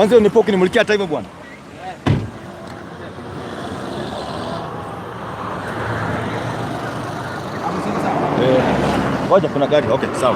Kwanza unipoki nimulikia hata hivyo bwana. Eh, ngoja kuna gari. Okay, sawa.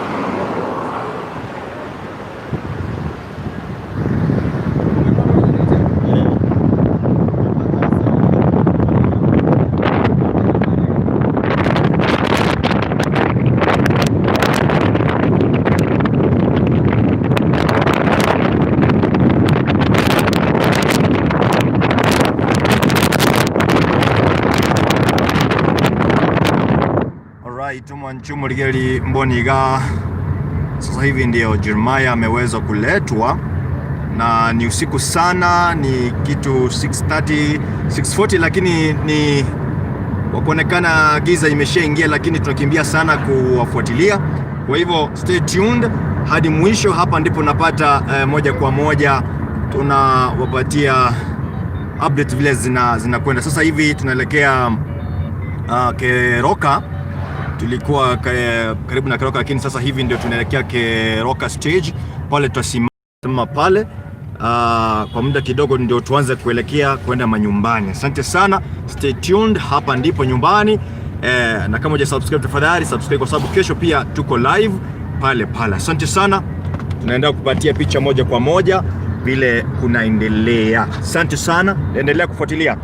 Alright, Mwanchumu Rigeri Mboniga. Sasa hivi ndio Jeremiah ameweza kuletwa na ni usiku sana, ni kitu 6:30 6:40, lakini ni kwa kuonekana giza imeshaingia, lakini tunakimbia sana kuwafuatilia. Kwa hivyo stay tuned hadi mwisho. Hapa ndipo napata moja kwa moja tunawapatia update vile zinakwenda. Sasa hivi tunaelekea Keroka. Tulikuwa karibu na Keroka, lakini sasa hivi ndio tunaelekea Keroka stage. Pale tutasimama pale kwa muda kidogo, ndio tuanze kuelekea kwenda manyumbani. Asante sana, stay tuned. Hapa ndipo nyumbani na kama huja subscribe tafadhali subscribe, kwa sababu kesho pia tuko live pale pale. Asante sana, tunaendelea kupatia picha moja kwa moja vile kunaendelea. Asante sana, endelea kufuatilia.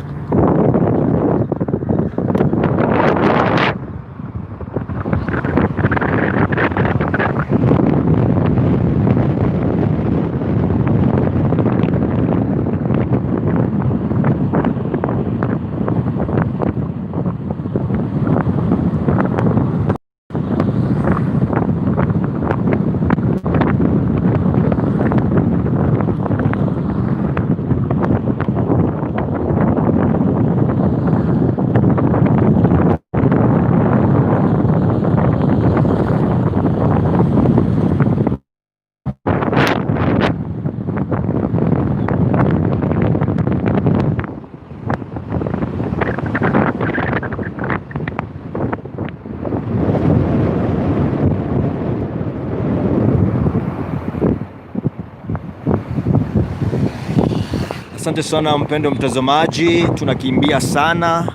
Asante sana mpendo mtazamaji, tunakimbia sana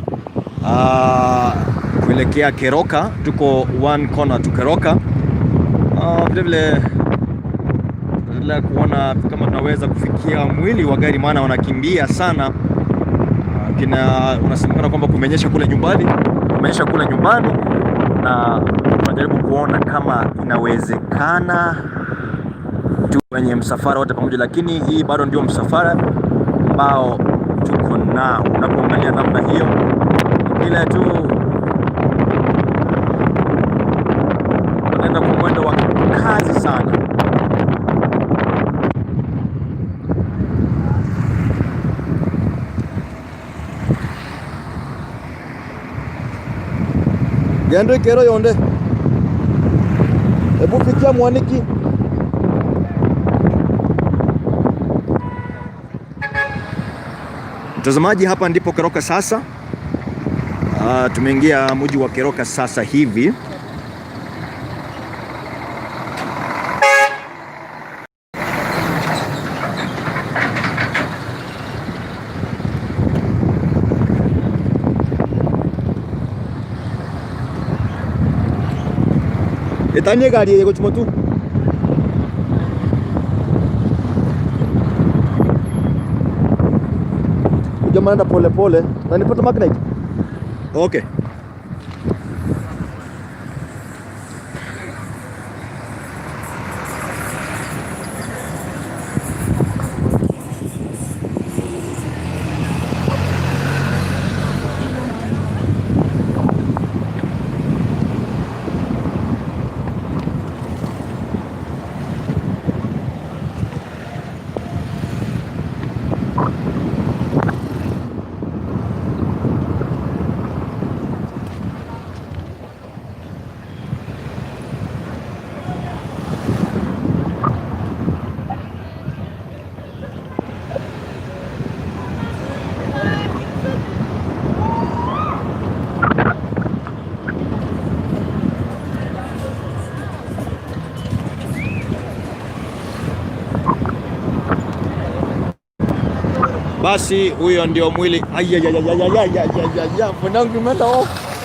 kuelekea Keroka. Tuko one corner to Keroka. Vile vile tunaendelea kuona kama tunaweza kufikia mwili wa gari, maana wanakimbia sana. Kina unasemekana kwamba kumenyesha kule nyumbani, kumenyesha kule nyumbani, na tunajaribu kuona kama inawezekana tu kwenye msafara wote pamoja, lakini hii bado ndio msafara ambao tuko nao. Unapoangalia namna hiyo, ile tu wanaenda kwa mwendo wa kasi sana. Gendo kero yonde, hebu fikia Mwaniki. Mtazamaji, hapa ndipo Keroka sasa. Tumeingia mji wa Keroka sasa hivi. Etanie gari yegochimo tu. Jamaa anaenda pole pole. Na nipata magnet. Okay. Basi huyo ndio mwili. Ayayayayayayaya, phone yangu imeenda off.